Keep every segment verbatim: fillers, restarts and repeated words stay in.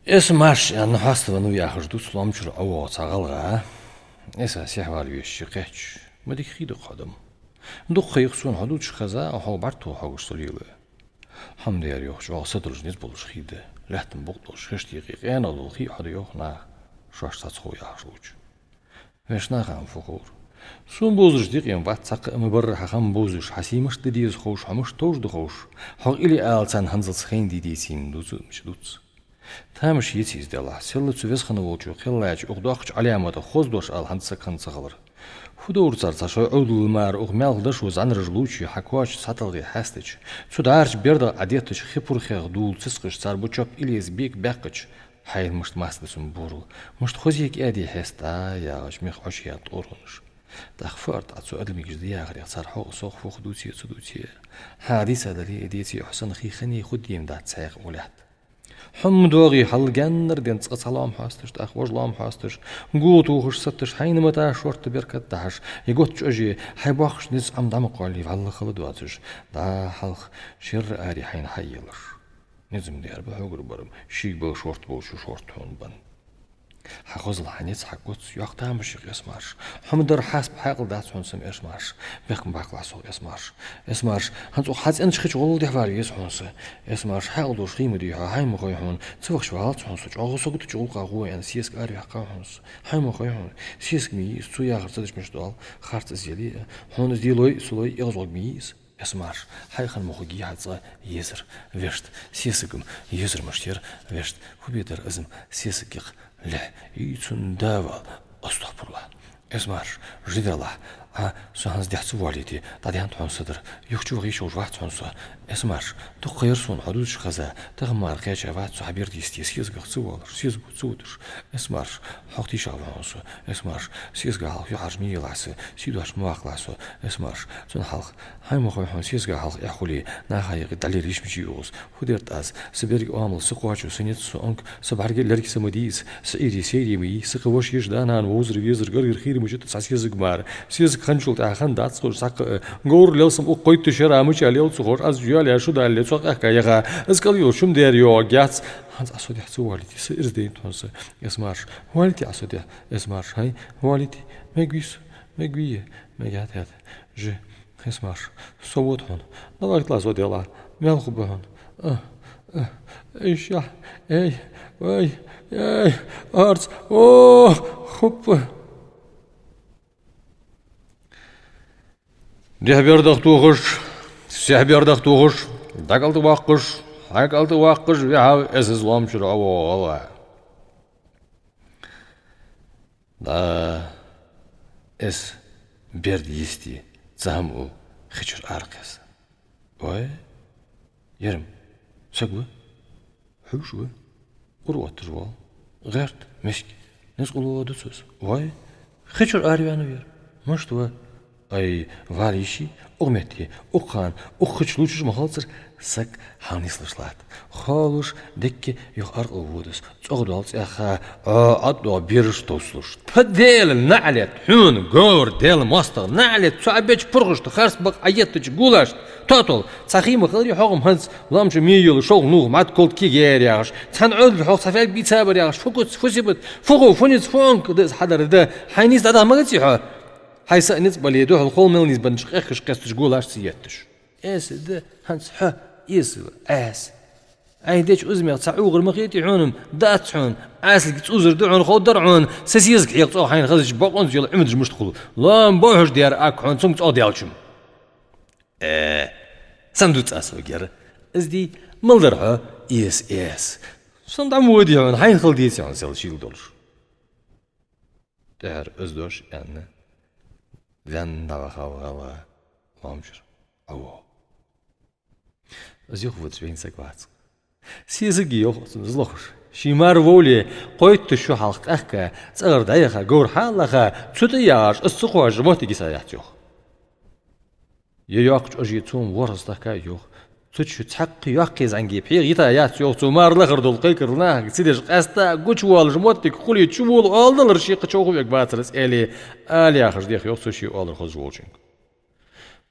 Эс марш аьнна хьаставеннав яхаш дувц лоам чура Ӏовоагӏа цхьа гӏалгӏа. Эса сехьавала везаш кхаьчача: «Ма дика хий да-кх хьо, дам. Дукха ха я-кх сона хьо дувцаш хеза, хьогӏ бӏаргтоха хьогаш со лела. Хӏама дера, йоах, чӏоагӏа сатуржа низ болаш хий да, лаьтта-м букъ долаш, хиш декъе къаьнагӏа дола хий хьо да, йоах, наха шоашта цхьацца хов яхаш лувча. Вешта наха-м фу ховра? Сона бовзараш дикъе-м бац цхьаккха а, ма барра хьа хам бовзаш, хьа сий мишта де деза ховш, хьо мишта товш да ховш, хьогӏ илли алацарна хӏанзалца хайна де дезийна дувц, мича дувц. Тамаш еций из, делахь, селла цу Веза хинна волчо кхеллача укх доккхача Ӏаламатах хоза дош ала хӏанз саг хинна ца хилар. Фу довра цар цхьа шоай Ӏовдалал мара, укх маьлха дошо зӏанараш лувчий, хьа коачаш цхьатӏалгӏе хьаьстача, цу дӏарча бердагӏа Ӏадеттача хи пурхех дувла цицкъаш цар бу чоп илеза бека баьккхача, хьайна мишта маста да цун борал, мишта хоза кӏаьди хьеста, яхаш, мех ӏочуяьнна тӏорхунаш. Тӏаккха фу ара тӏа цу адамигаш да яхарех цар хьогӏ сох фух дувце а ца дувце а. Хьа дийца дале а деце а, хьо санна хий хиннай худдема дац цхьаькха укх лаьтта. Хьо ма доагӏий, хьалла гаьннара денз цкъа цхьа лоам хьоасташ, тӏаккха вож лоам хьоасташ, гула тохаш, сатташ, хьайна мата шортта беркат дахьаш, е готта чӏоже, хьай боккхача низаца Ӏам дӏа ма кхоаллий, вӏалла хала доацаш, дӏа хьалха шерра аре хьайна хьаелаш. Низ-м дера ба хьогара бар-м, шийга бала шортта болчо шортта хьона бан. Хьа хозал, хьа низ, хьа куц йоккха тамаш я-кх, Эсмарш. Хьо ма дарра хьаста хьаькъал дац хьона са-м, Эсмарш. Бехк ма баккхалахь сох, Эсмарш. Эсмарш, хӏанз укх хьа цӏенача хи чу гӏолла дӏахьавала веза хьона са. Эсмарш, хьаькъал долаш хий ма дий хьо, хьай ма хой хьона, ца вахача валац хьона со, чӏоагӏа сагота чу гӏулакха гӏо аьнна, сесаг араваьккхав хьона са. Хьай ма хой хьона, сесаг ма йий из, цо яхар ца деш мишта доал, харц из яле а. Хьона из де лой а, со лой а эгӏазгӏорг ма йий из. Эсмарш, хьай хинна ма хургья хьа цӏа езар, вешта, сесаг-м езар мишта яр, вешта, фу бе дар из-м сесагах лехь, и цун да вал, астагӏфируллахӏ. Эсмарш, жи делахь, Ӏа со хӏанз дӏа ца воалийте, дӏадаьннад хьона са дар, юха чу ваха йиш йолаш вац хьона со. Эсмарш, дукха ха яр сона хьо дувцаш хеза, тахан мара кхаьча вац со хьа берда йисте сесагах ца воалаш, сесаго ца вуташ. Эсмарш, хьох тийшагӏа ва хьона со. Эсмарш, сесага хьалха юхьӀаьржа ма елахь са, сий доацаш ма ваккхалахь со. Эсмарш, цунна хьалха, хьай ма хой хьона, сесага хьалха эхь хуле, наха юкъе дӏалела йиш мичай укхаза? Фу дергда аз? Са беррига оамал са кхоачо, са низ, са онг, са бӏарга, лерг са ма дий из, са Ӏуйре, сайре ма йий, са кхы воша, йиша, да-нана, вовзар, везар, гаргара, хийра мича да цхьа сесаг мара. Сесаг хинначул тӏехьагӏа хиннадац ховш цхьаккха а, говр лел сам укх кхойтта шера мича лел ца ховш, аз йоалаяь, шу далле, цох къаьхка яха, из кӏал йолаш шум дер йоагӏаргьяц. ХӀанз Ӏа со дехьа ца воалийте, са ираз дайнад хьона са. Эсмарш, воалийте Ӏа со дехьа. Эсмарш, хьай, воалийте. Мегаргвий со? Мегаргвий? Мегаргьяц, хӏаьта. Жи. Эсмарш, со вода хьона. ДӀавахийталахь со, делахь. Мел хургба хьона? А, а, ишшахь, эй, вай, эй, арц, о, хуппа. Дехьа бердах тохаш, сехьа бердах тохаш, дӏакӏалтӏавоаккхаш, хьакӏалтӏавоаккхаш вихьав Эса из лоам чура Ӏовоагӏа гӏалгӏа. Да, Эса берда йисте цхьа хӏама ул хи чура аракхесса. Вай, ер-м саг ва, хьувш ва, ура отташ вола, гӏерта, миска, низ къуллугӏа дувц из. Вай, хи чура араваьннав ер. Мишта ва? Ай, вала йиш йий укх метте, укх хана, укх хи чу лувчаш ма хилацар, саг хьалнислуш латт. Холаш, дикка юха аркъал вода из, цӏогӏа дола цӏаьхха, Ӏо, Ӏоддоагӏа бераш товсалуш. Тха Даьла наӏалет хьона, говр, Даьла моастагӏа, наӏалет цу Ӏа беча пурхашта, харц бакъ Ӏа еттача гулашта. Тотал, цхьа хий ма хиларий хьогӏ-м хӏанз, лоам чу ме йола шолха нувх, мӏат, колт, кег яьяр яхаш, цхьан Ӏовдале хьогӏ цхьа фаьлг бийцабар яхаш, фу куц, фу сибат, фу гӏов, фу низ, фу онг да из хьадар да, хьай низ дӏадахьа ма гаций хьо? Хьай са а низ бале, духьал хол мел низ беннача къехкаш, кхесташ гулаш ца етташ. Эса да хӏанз хьо, эса ва, Ӏаса. Ӏайха деча узамех цхьа ӏугӏар ма хетий хьона-м, дац хьона, Ӏасалга цӏузар да хьона, ховргдар хьона, са сесаг хьекха цӏогӏа хьайна хезача бокъонца йола Ӏимадаш мишта хул. Лоам ба хьожа дера акх хьона цунга цӏогӏа даьлча-м. Э, сенна дувц аз хьога ер? Из дий, мел дар хьо, Эса, Эса. Сона дӏа ма водий хьона, хьайна хила деций хьона сел шийла долаш. Тӏехьара из дош аьнна, ваьнна дӏавахав гӏалгӏа лоам чура Ӏовоагӏа. Из юхавоацаш вайна саг вац-кх. Сесаг я, йоах цунна из лохаш. Ший мар вовле, кхойтта шу хьалха къаьхка, цӏагӏара дӏаяха, говр хьалаха, цу тӏа яхаш, из ца кхоачаш моттиг йиса яц, йоах. Е йоккхача ӏожий цо-м ворхӏаза тахка, йоах. Цу чу цхьаккха йоккхий зӏамига пхьегӏа йита яц, йоах, цо мар лахар дола кхайкар нахага ца деш, къаьстта гучавоалаш моттиг хуле, чу вола оалдалар ший кхы човхавергвацар из, аьле, ала яхаш дех, йоах, цо ший оалар хозаш волчунга.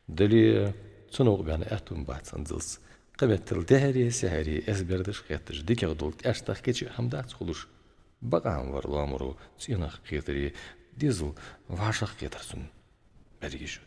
Дале, цу новкъа баьнна аьттув-м бац хӏанзалца Кхы меттел дехьаре, сехьаре эс бердаш хетташ, дикагӀа дола тӀаьштах кийча хӀама дац хулаш. Бакъахьа вар лоамаро цӀенах кхетаре, дезал вӀашагӀкхетар цунна. Берригаш